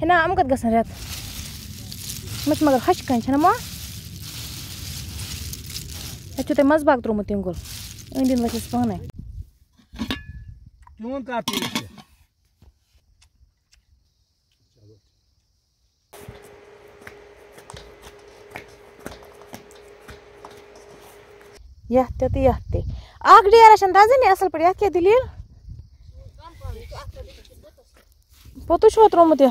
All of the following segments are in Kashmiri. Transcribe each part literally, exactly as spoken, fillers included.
ہے نا، یِم کَتہِ گژھن رٮ۪تہٕ؟ یِمَن چھِ مگر ہَچہِ کَنہِ، چھَنہ ما؟ اَتہِ چھُو تۄہہِ منٛزٕ باگ ترٛوومُت تیوٚنٛگُل۔ أنٛدۍ أنٛدۍ وَسٮ۪س پانَے۔ چون کَتھ تُلِتھ چھِ؟ یَتھ تہِ تہٕ یَتھ تہِ۔ اَکھ ڈیرا چھَنہٕ دَزٲنی اَصٕل پٲٹھۍ۔ یَتھ کیٛاہ دٔلیٖل؟ پوٚتُس چھُوا ترٛوومُت یہِ؟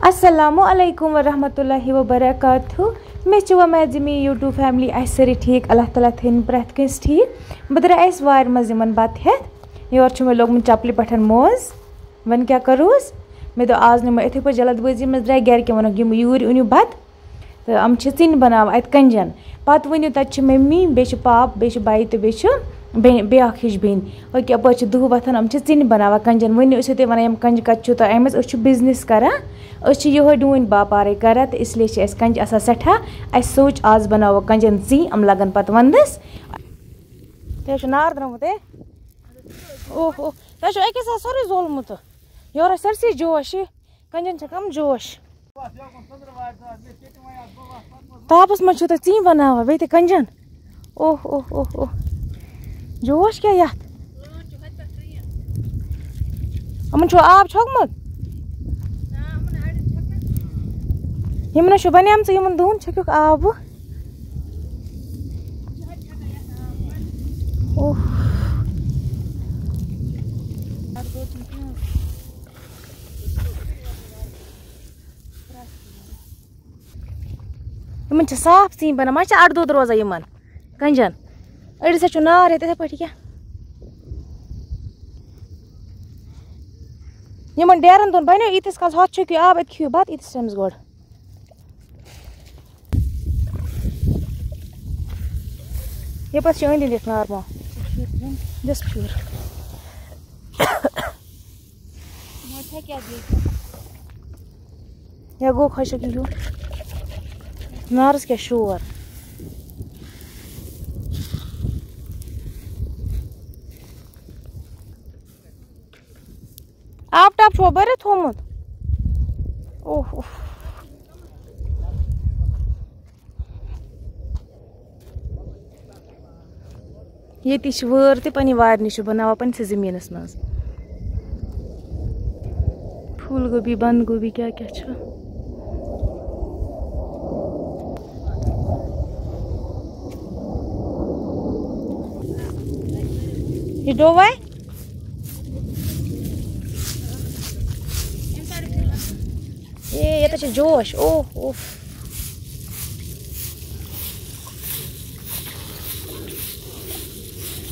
السلام علیکم ورحمۃ اللہ وبرکاتہ۔ مےٚ چھِ وۄمید زِ میٛٲنۍ YouTube family آسہِ سٲری ٹھیٖک۔ اللہ تعالیٰ تھٲیِن پرٛٮ۪تھ کٲنٛسہِ ٹھیٖک۔ بہٕ درٛایَس وارِ منٛز یِمَن بَتہٕ ہٮ۪تھ۔ یورٕ چھُ مےٚ لوگمُت چَپلہِ پٮ۪ٹھ موز۔ وۄنۍ کیٛاہ کَروس؟ مےٚ دوٚپ، آز نِمو یِتھَے پٲٹھۍ جلد بٲزی منٛز درٛاے گَرِکٮ۪ن ووٚنُکھ، یِم یوٗرۍ أنِو بَتہٕ۔ تہٕ یِم چھِ ژِنہِ بَناوان اَتہِ کَنجَن۔ پَتہٕ ؤنِو، تَتہِ چھِ مٔمی، بیٚیہِ چھِ پاپہٕ، بیٚیہِ چھِ بَیہِ تہٕ بیٚیہِ چھُ بیٚنہِ، بیٛاکھ ہِش بیٚنہِ۔ أکہِ اَپٲرۍ چھِ دُہ وۄتھان، یِم چھِ ژِنہِ بَناوان کَنجَن۔ ؤنِو، أسۍ چھِو تۄہہِ وَنان، یِم کَنجہِ کَتہِ چھِو تۄہہِ اَنِمَژٕ؟ أسۍ چھِ business کَران، أسۍ چھِ یِہوٚے ڈوٗنۍ باپارَے کَران، تہٕ اِسلیے چھِ اَسہِ کَنجہِ آسان سٮ۪ٹھاہ۔ اَسہِ سوٗنٛچ، آز بَناوو کَنجَن ژِنہِ، یِم لَگَن پَتہٕ وَنٛدَس۔ تۄہہِ چھُ نار درٛامُت، ہے؟ اوہ، اوہ، تۄہہِ چھُ أکِس آسان سورُے زولمُت۔ یورٕ آسہِ سٲرسٕے جوش، یہِ کَنجَن چھےٚ کَم جوش۔ تاپس منٛز چھِو تُہۍ ژِنۍ بناوان، بیٚیہِ تہِ کنجن۔ اوہ، اوہ، اوہ، اوہ۔ جوش کیٛاہ یتھ؟ یِمن چھُو آب چھوٚکمُت؟ یِمن حظ چھُ بنیمژٕ یِمن دۄن، چھٔکِکھ آبہٕ۔ اوہ۔ یِمن چھِ صاف ژِنۍ بنان، ما چھِ اَڑٕ دۄد روزان یِمن کنجن؟ أڑِس حظ چھُ نار ہیٚتھ یِتھے پٲٹھۍ کیٛاہ؟ یِمن ڈیرن دۄن بنیو ییٖتِس کالس ہۄتھ چھُکھ یہِ آب، اَتہِ کھیٚیِو بَتہٕ ییٖتِس ٹایمَس گۄڈٕ۔ یَپٲرۍ چھِ أنٛدۍ أنٛدۍ یَتھ نارمل۔ دِس پھیُر۔ یا گوٚو خۄشک یہِ ہیوٗ۔ نارس کیٛاہ شور۔ آب ٹب چھُوا بٔرِتھ تھوٚومُت؟ اوہ، اوہ۔ ییٚتی چھِ وٲر تہِ پننہِ وارِ نِش چھِ بناوان پننِسٕے زٔمیٖنَس منٛز۔ پھول گوبی، بند گوبی کیٛاہ کیٛاہ چھُ۔ یہِ ڈوٚوا؟ اے، ییٚتٮ۪تھ چھِ جوش۔ اوہ، اوف۔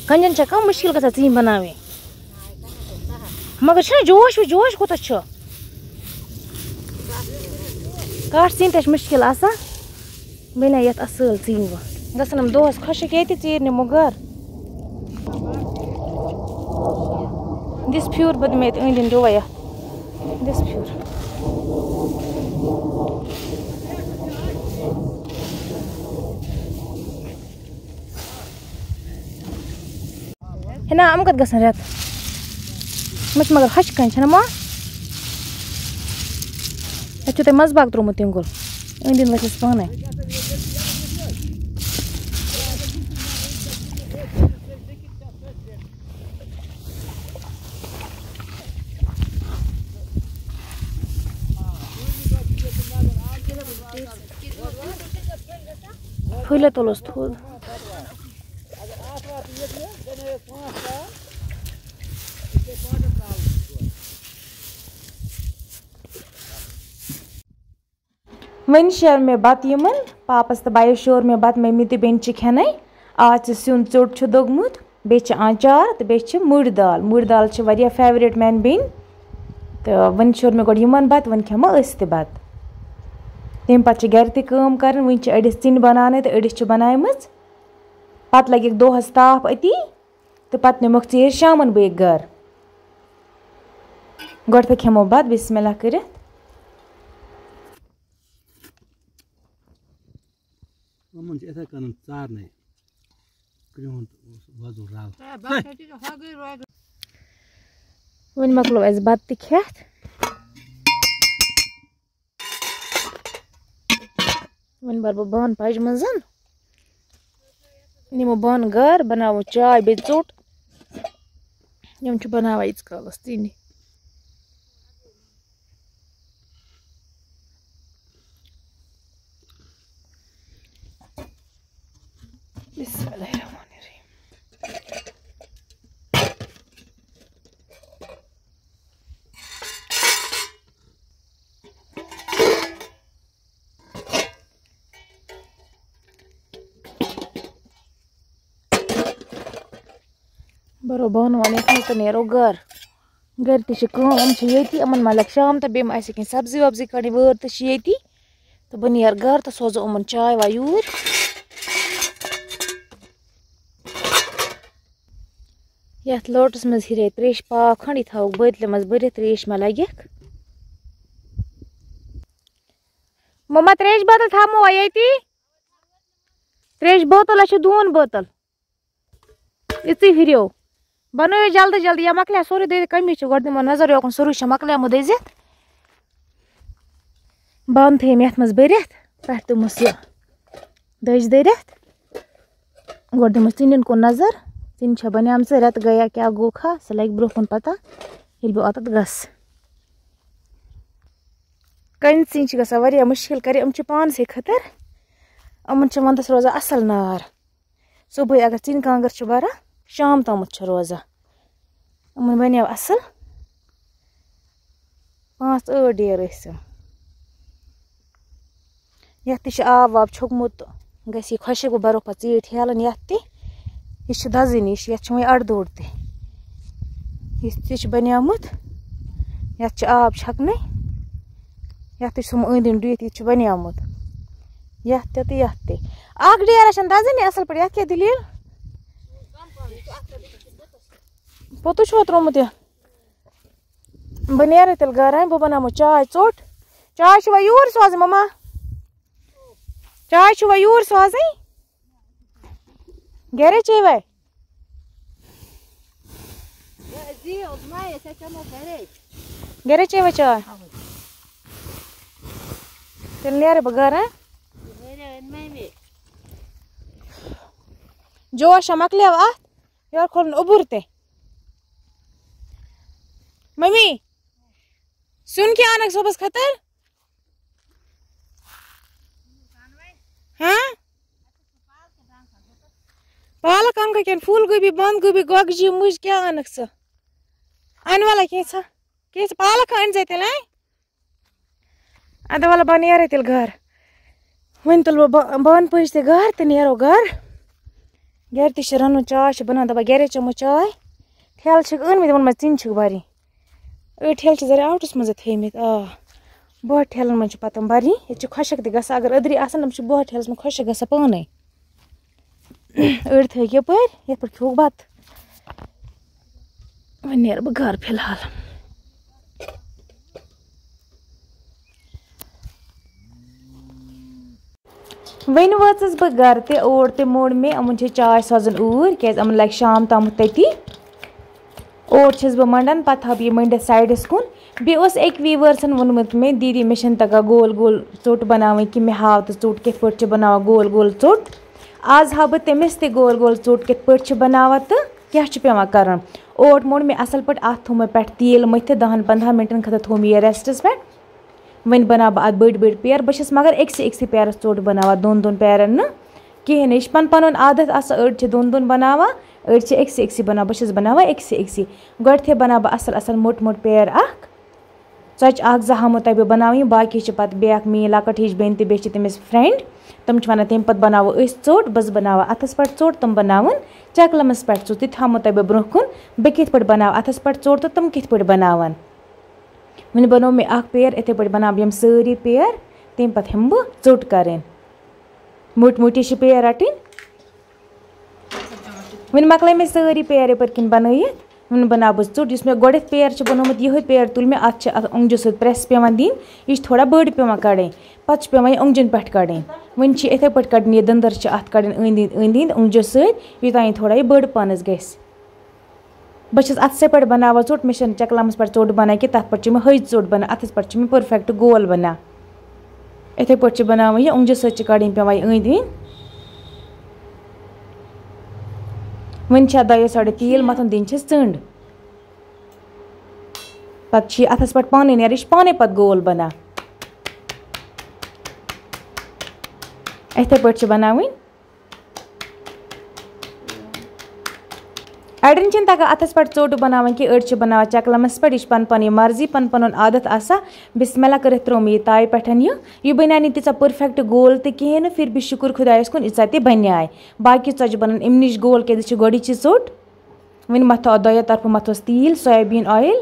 کنجن چھا کم مشکل گژھان ژِنۍ بناوٕنۍ؟ مگر چھُنہ جوش وۄنۍ، جوش کوٗتاہ چھُ؟ کَٹھ ژِنۍ تہِ چھِ مشکل آسان۔ بیٚیہِ نہ یَتھ اَصٕل ژِنۍ وۄنۍ۔ گژھن یِم دۄہَس خۄشِک ییٚتہِ، ژیٖرۍ نِمو گَرٕ۔ دِس پھیُر، بہٕ دِمہٕ ییٚتہِ أنٛدۍ أنٛدۍ ڈویا۔ دِس پھیُر۔ ہے نا، یِم کَتہِ گژھن رٮ۪تہٕ؟ یِم چھِ مگر ہَچہِ کَنہِ، چھَنہ ما؟ اَتہِ چھُو تۄہہِ منٛزٕ باگ ترٛوومُت تیوٚنٛگُل۔ أنٛدۍ أنٛدۍ وَسٮ۪س پانَے۔ پھٔلۍ تُلُس تھوٚد۔ وۄنۍ شیر مےٚ بَتہٕ یِمَن، پاپَس تہٕ بَیَس شور مےٚ بَتہٕ، مٔمی تہٕ بیٚنہِ چھِ کھٮ۪نَے۔ آز چھِ سیُن ژیوٚٹ چھُ دوٚگمُت، بیٚیہِ چھِ آنچار تہٕ بیٚیہِ چھِ مُڑۍ دال۔ مُڑۍ دال چھِ واریاہ favourite میٛانہِ بیٚنہِ۔ تہٕ وۄنۍ شور مےٚ گۄڈٕ یِمَن بَتہٕ، وۄنۍ کھٮ۪مو أسۍ تہِ بَتہٕ۔ تَمہِ پَتہٕ چھِ گَرِ تہِ کٲم کَرٕنۍ، وٕنہِ چھِ أڑِس ژِنہِ بَناونَے تہٕ أڑِس چھِ بَناوِمَژ۔ پَتہٕ لَگٮ۪کھ دۄہَس تاپھ أتی تہٕ پَتہٕ نِمَکھ ژیٖرۍ شامَن بٲگۍ گَرٕ۔ گۄڈٕ تہٕ کھٮ۪مو بَتہٕ بِسمِ اللہ کٔرِتھ۔ یِمَن چھِ یِتھَے کٔنۍ ژارنَے۔ کرٛہُن وۄزُل رَل۔ وۄنۍ مۄکلو اَسہِ بَتہٕ تہِ کھٮ۪تھ۔ وۄنۍ بَرٕ بہٕ بانہٕ پَجہِ منٛز۔ نِمو بانہٕ گَرٕ، بَناوو چاے بیٚیہِ ژوٚٹ۔ یِم چھِ بَناوان ییٖتِس کالَس ژِنہِ۔ بسم اللہ الرحمن الرحیم۔ بَرو بانہٕ وانہٕ یَتھ منٛز تہٕ نیرو گَرٕ۔ گَرِ تہِ چھِ کٲم، یِم چھِ ییٚتی، یِمَن ما لَگہِ شام تہٕ بیٚیہِ ما آسہِ کینٛہہ سبزی وبزی کَڑٕنۍ، وٲر تہِ چھِ ییٚتی۔ تہٕ بہٕ نیرٕ گَرٕ تہٕ سوزو یِمَن چاے واے یوٗرۍ۔ یَتھ لوٹَس منٛز ہیٚرے ترٛیشہِ پاو کھنٛڈ، یہِ تھاوَکھ بٲتلہِ منٛز بٔرِتھ، ترٛیش ما لَگٮ۪کھ۔ مما، ترٛیشہِ بٲتٕل تھاومو وۄنۍ ییٚتی۔ ترٛیشہِ بوتل، اَسہِ چھِ دوٗن بوتل۔ یِژٕے ہُریو۔ بَنٲیِو جلدی جلدی، یا مۄکلہِ سورُے دٔرِتھ، کٔمی چھِ۔ گۄڈٕ دِمو نظر یوکُن، سورُے چھا مۄکلیومُت دٔزِتھ۔ بانہٕ تھٲیِم یَتھ منٛز بٔرِتھ، پٮ۪ٹھٕ دِموس یہِ دٔج دٔرِتھ۔ گۄڈٕ دِموس ژِنٮ۪ن کُن نظر، ژِنہِ چھا بَنیمژٕ، رٮ۪تہٕ گٔیا کیٛاہ گوٚو کھا، سُہ لَگہِ برٛونٛہہ کُن پَتہ، ییٚلہِ بہٕ اوٚتَتھ گژھٕ۔ کَنہِ ژِنہِ چھِ گژھان واریاہ مُشکِل کَرِ، یِم چھِ پانسٕے خٲطرٕ، یِمَن چھِ وَندَس روزان اَصٕل نار۔ صُبحٲے اگر ژِنہِ کانٛگٕر چھِ بَران، شام تامَتھ چھِ روزان۔ یِمَن بَنیو اَصٕل پانٛژھ ٲٹھ ڈیر ٲسۍ یِم۔ یَتھ تہِ چھِ آب واب چھوٚکمُت، گژھِ یہِ خۄشِک، بہٕ بَرو پَتہٕ ژیٖرۍ ٹھیلَن یَتھ تہِ۔ یہِ چھِ دَزٕنۍ، یہِ چھِ، یَتھ چھِ وۄنۍ اَڑٕ دوٚڑ تہِ۔ یہِ تہِ چھُ بَنیومُت، یَتھ چھِ آب چھَکنَے، یَتھ تہِ چھُ ژھُنمُت أنٛدۍ أنٛدۍ ڈُہِتھ، یہِ تہِ چھُ بَنیومُت۔ یَتھ تہِ تہٕ یَتھ تہِ۔ اَکھ ڈیرا چھَنہٕ دَزٲنی اَصٕل پٲٹھۍ، یَتھ کیٛاہ دٔلیٖل؟ پوٚتُس چھُوا ترٛوومُت یہِ؟ بہٕ نیرٕ تیٚلہِ گَرٕ، بہٕ بَناومو چاے ژوٚٹ۔ چاے چھِ وۄنۍ یوٗرۍ سوزٕنۍ، مَما؟ چاے چھِ وۄنۍ یوٗرۍ سوزٕنۍ؟ گَرے چے وۄنۍ؟ گَرے چے وۄنۍ چاے؟ تیٚلہِ نیرٕ بہٕ گَرٕ، ہہ؟ جوش ہا مۄکلیو اَتھ، یورٕ کھولُن اوٚبُر تہِ۔ مٔمی، سیُن کیٛاہ اَنَکھ صُبحَس خٲطرٕ؟ ہاں؟ پالک اَنکھا کِنہٕ پھول گوبی، بنٛد گوبی، گۄگجہِ، مُجہِ کیٛاہ اَنَکھ ژٕ؟ اَنہٕ وَلا کینٛژھا؟ کینٛژھا پالک أنۍ زِ تیٚلہِ، ہاں؟ اَدٕ وَلہٕ بہٕ نیرٕ تیٚلہِ گَرٕ۔ وۄنۍ تُلہٕ بہٕ با-، بانہٕ پٔجۍ تہِ گَرٕ تہٕ نیرو گَرٕ۔ گَرِ تہِ چھِ رَنُن، چاے چھِ بَنان، دَپان گَرے چٮ۪مو چاے۔ ٹھیلہٕ چھِکھ أنۍمٕتۍ، یِمَن منٛز ژِنہِ چھِکھ بَرٕنۍ۔ أڑۍ ٹھیلہٕ چھِ زَرِ آوُٹَس منٛزٕے تھٲیمٕتۍ، آ۔ بۄہَہ ٹھیلَن منٛز چھِ پَتہٕ تِم بَرٕنۍ۔ ییٚتہِ چھِ خۄشک تہِ گژھان، اگر أدرِ آسَن، تِم چھِ بۄہَہ ٹھیلَس منٛز خۄشک گژھان پانَے۔ أڑۍ تھٲیِکھ یَپٲرۍ، یَتھ پٮ۪ٹھ کھیوٚوُکھ بَتہٕ۔ وۄنۍ نیرٕ بہٕ گَرٕ فِلحال۔ وۄنۍ وٲژٕس بہٕ گَرٕ تہِ، اوٹ تہِ موٚنڈ مےٚ۔ یِمَن چھِ چاے سوزٕنۍ اوٗرۍ، کیٛازِ یِمَن لَگہِ شام تامَتھ تٔتی۔ اوٹ چھَس بہٕ مۄنڈان، پَتہٕ تھاوٕ بہٕ یہِ مٔنڈِتھ سایڈَس کُن۔ بیٚیہِ اوس أکۍ ویٖوٲرسَن ووٚنمُت مےٚ، "دیٖدی، مےٚ چھَنہٕ تَگان گول گول ژوٚٹ بَناوٕنۍ کینٛہہ، مےٚ ہاو تہٕ ژوٚٹ کِتھ پٲٹھۍ چھِ بَناوان گول گول ژوٚٹ۔" آز ہاوٕ بہٕ تٔمِس تہِ گول گول ژوٚٹ کِتھ پٲٹھۍ چھِ بَناوان تہٕ کیٛاہ چھُ پٮ۪وان کَرُن۔ اوٹ موٚنڈ مےٚ اَصٕل پٲٹھۍ، اَتھ تھوٚو مےٚ پٮ۪ٹھ تیٖل مٔتھِتھ، دَہَن پنٛدہَن مِنٹَن خٲطرٕ تھوٚو مےٚ یہِ ریسٹَس پٮ۪ٹھ۔ وۄنۍ بَناو بہٕ اَتھ بٔڑۍ بٔڑۍ پیر۔ بہٕ چھَس مگر أکسٕے أکسٕے پیرَس ژوٚٹ بَناوان، دۄن دۄن پیرَن نہٕ کِہیٖنۍ نہٕ۔ یہِ چھِ پَنُن پَنُن عادت آسان، أڑۍ چھِ دۄن دۄن بَناوان، أڑۍ چھِ أکسٕے أکسٕے بَناوان۔ بہٕ چھَس بَناوان أکسٕے أکسٕے۔ گۄڈٕنٮ۪تھٕے بَناو بہٕ اَصٕل اَصٕل موٚٹ موٚٹ پیر اَکھ۔ ژۄچہِ اَکھ زٕ ہاومو تۄہہِ بہٕ بَناوٕنۍ، باقٕے چھِ پَتہٕ بیٛاکھ میٛٲنۍ لۄکٕٹ ہِش بیٚنہِ تہٕ بیٚیہِ چھِ تٔمِس فرٛٮ۪نٛڈ۔ تِم چھِ وَنان تَمہِ پَتہٕ بَناوو أسۍ ژوٚٹ، بہٕ چھَس بَناوان اَتھَس پٮ۪ٹھ ژوٚٹ، تِم بَناوَن چَکلَمَس پٮ۪ٹھ ژوٚٹ۔ تہِ تہِ ہاومو تۄہہِ بہٕ برٛونٛہہ کُن، بہٕ کِتھ پٲٹھۍ بَناوٕ اَتھَس پٮ۪ٹھ ژوٚٹ تہٕ تِم کِتھ پٲٹھۍ بَناوَن۔ وۄنۍ بَنوو مےٚ اَکھ پیر، یِتھَے پٲٹھۍ بَناو بہٕ یِم سٲری پیر، تَمہِ پَتہٕ ہٮ۪مہٕ بہٕ ژوٚٹ کَرٕنۍ۔ موٚٹۍ موٚٹۍ چھِ پیر رَٹٕنۍ۔ وۄنۍ مۄکلٲے مےٚ سٲری پیر یَپٲرۍ کِنۍ بَنٲیِتھ۔ وۄنۍ بَناوٕ بہٕ ژوٚٹ۔ یُس مےٚ گۄڈٕنٮ۪تھ پیر چھُ بَنومُت یِہوٚے پیر، تُل مےٚ، اَتھ چھِ اَتھ اوٚنٛگجہِ سۭتۍ پرٛٮ۪س پٮ۪وان دِنۍ۔ یہِ چھِ تھوڑا بٔڑ پٮ۪وان کَڑٕنۍ، پَتہٕ چھِ پٮ۪وان یہِ اوٚنٛگجَن پٮ۪ٹھ کَڑٕنۍ۔ وۄنۍ چھِ یِتھَے پٲٹھۍ کَڑٕنۍ، یہِ دٔنٛدٕر چھِ اَتھ کَڑٕنۍ أنٛدۍ أنٛدۍ أنٛدۍ أنٛدۍ اوٚنٛگجہِ سۭتۍ، یوٚتام یہِ تھوڑا یہِ بٔڑ پَنَس گژھِ۔ بہٕ چھَس اَتھسٕے پٮ۪ٹھ بَناوان ژوٚٹ، مےٚ چھَنہٕ چَکلَمَس پٮ۪ٹھ ژوٚٹ بَنان کینٛہہ، تَتھ پٮ۪ٹھ چھِ مےٚ ۂج ژوٚٹ بَنان، اَتھَس پٮ۪ٹھ چھِ مےٚ پٔرفٮ۪کٹ گول بَنان۔ یِتھَے پٲٹھۍ چھِ بَناوٕنۍ یہِ اوٚنٛگجہِ سۭتۍ، چھِ کَڑٕنۍ پٮ۪وان یہِ أنٛدۍ أنٛدۍ۔ وۄنۍ چھِ اَتھ دۄیو سایڈٕ تیٖل مَتھُن، دِنۍ چھِس ژٔنٛڈ۔ پَتہٕ چھِ یہِ اَتھَس پٮ۪ٹھ پانَے نیران، یہِ چھِ پانَے پَتہٕ گول بَنان۔ یِتھَے پٲٹھۍ چھِ بَناوٕنۍ۔ اَڑٮ۪ن چھِنہٕ تَگان اَتھَس پٮ۪ٹھ ژوٚٹ بَناوٕنۍ کینٛہہ، أڑۍ چھِ بَناوان چَکلَمَس پٮ۪ٹھ، یہِ چھِ پَنُن پَنٕنۍ مرضی، پَنُن پَنُن عادت آسان۔ بِسمِ اللہ کٔرِتھ ترٛوو مےٚ یہِ تایہِ پٮ۪ٹھ یہِ۔ یہِ بَنیٛاے نہٕ تیٖژاہ پٔرفٮ۪کٹ گول تہِ کِہیٖنۍ نہٕ، پھر بھی شُکُر خۄدایَس کُن، ییٖژاہ تہِ بَنیٛاے۔ باقٕے ژۄچہِ بَنَن اَمہِ نِش گول، کیٛازِ یہِ چھِ گۄڈٕنِچی ژوٚٹ۔ وۄنۍ مَتھو اَتھ دۄیو طرفہٕ مَتھوس تیٖل، سویابیٖن آیِل،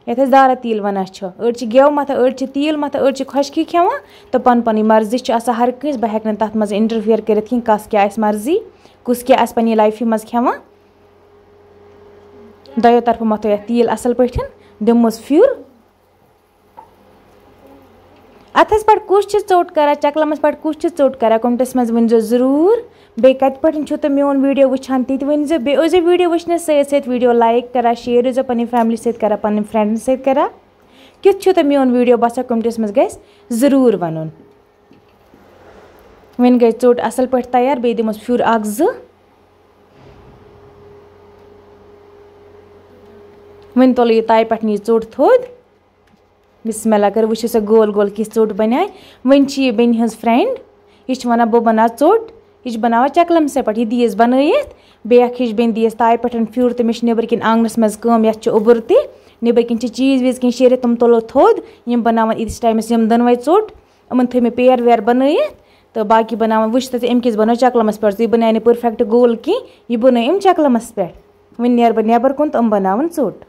یَتھ أسۍ دارا تیٖل وَنان چھِ۔ أڑۍ چھِ گٮ۪و مَتھان، أڑۍ چھِ تیٖل مَتھان، أڑۍ چھِ خۄشکی کھٮ۪وان، تہٕ پَنٕنۍ پَنٕنۍ مرضی چھِ آسان ہر کٲنٛسہِ۔ بہٕ ہٮ۪کہٕ نہٕ تَتھ منٛز اِنٹَرفِیَر کٔرِتھ کِہیٖنۍ، کَس کیٛاہ آسہِ مرضی، کُس کیٛاہ آسہِ پَننہِ لایفہِ منٛز کھٮ۪وان۔ دۄیو طرفہٕ مَتھو یَتھ تیٖل اَصٕل پٲٹھۍ، دِموس پھیُر۔ اَتھَس پٮ۪ٹھ کُس چھِ ژوٚٹ کَران، چَکلَمَس پٮ۪ٹھ کُس چھِ ژوٚٹ کَران، کَمنٹَس منٛز ؤنۍزیو ضروٗر۔ بیٚیہِ کَتہِ پٮ۪ٹھ چھُو تُہۍ میون ویٖڈیو وٕچھان، تہِ تہِ ؤنۍزیو۔ بیٚیہِ ٲسۍزیو ویٖڈیو وٕچھنَس سۭتۍ سۭتۍ ویٖڈیو لایِک کَران، شِیَر ٲسۍزیو پَنٕنۍ فیملی سۭتۍ کَران، پَنٕنۍ فرٛٮ۪نٛڈَن سۭتۍ کَران۔ کیُتھ چھُو تۄہہِ میون ویٖڈیو باسان، کَمنٹَس منٛز گژھِ ضروٗر وَنُن۔ وۄنۍ گٔے ژوٚٹ اَصٕل پٲٹھۍ تیار، بیٚیہِ دِموس پھیُر اَکھ زٕ۔ وۄنۍ تُلہٕ یہِ تایہِ پٮ۪ٹھ یہِ ژوٚٹ تھوٚد۔ بسم اللہ کٔر، وٕچھِو سا گول گول کِژھ ژوٚٹ بَنیٛاے۔ وۄنۍ چھِ یہِ بیٚنہِ ہٕنٛز فرٛٮ۪نٛڈ، یہِ چھِ وَنان، "بہٕ بَناو ژوٚٹ۔" یہِ چھِ بَناوان چَکلَم سۭتۍ پٮ۪ٹھ، یہِ دِیَس بَنٲیِتھ۔ بیٚیہِ اَکھ ہِش بیٚنہِ دِیَس تایہِ پٮ۪ٹھ پھیُر تہٕ مےٚ چھِ نیٚبٕرۍ کِنۍ آنٛگنَس منٛز کٲم، یَتھ چھُ اوٚبُر تہِ۔ نیٚبٕرۍ کِنۍ چھِ چیٖز ویٖز کِنۍ شیٖرِتھ، تِم تُلو تھوٚد۔ یِم بَناوَن ییٖتِس ٹایمَس یِم دۄنوَے ژوٚٹ، یِمَن تھٲے مےٚ پیر ویر بَنٲیِتھ۔ تہٕ باقٕے بَناوَن، وٕچھ تہٕ ژٕ، أمۍ کِژھ بَنٲو چَکلَمَس پٮ۪ٹھ۔ یہِ بَنیٛاے نہٕ پٔرفٮ۪کٹ گول کینٛہہ، یہِ بَنٲو أمۍ چَکلَمَس پٮ۪ٹھ۔ وۄنۍ نیرٕ بہٕ نٮ۪بَر کُن تہٕ یِم بَناوَن ژوٚٹ۔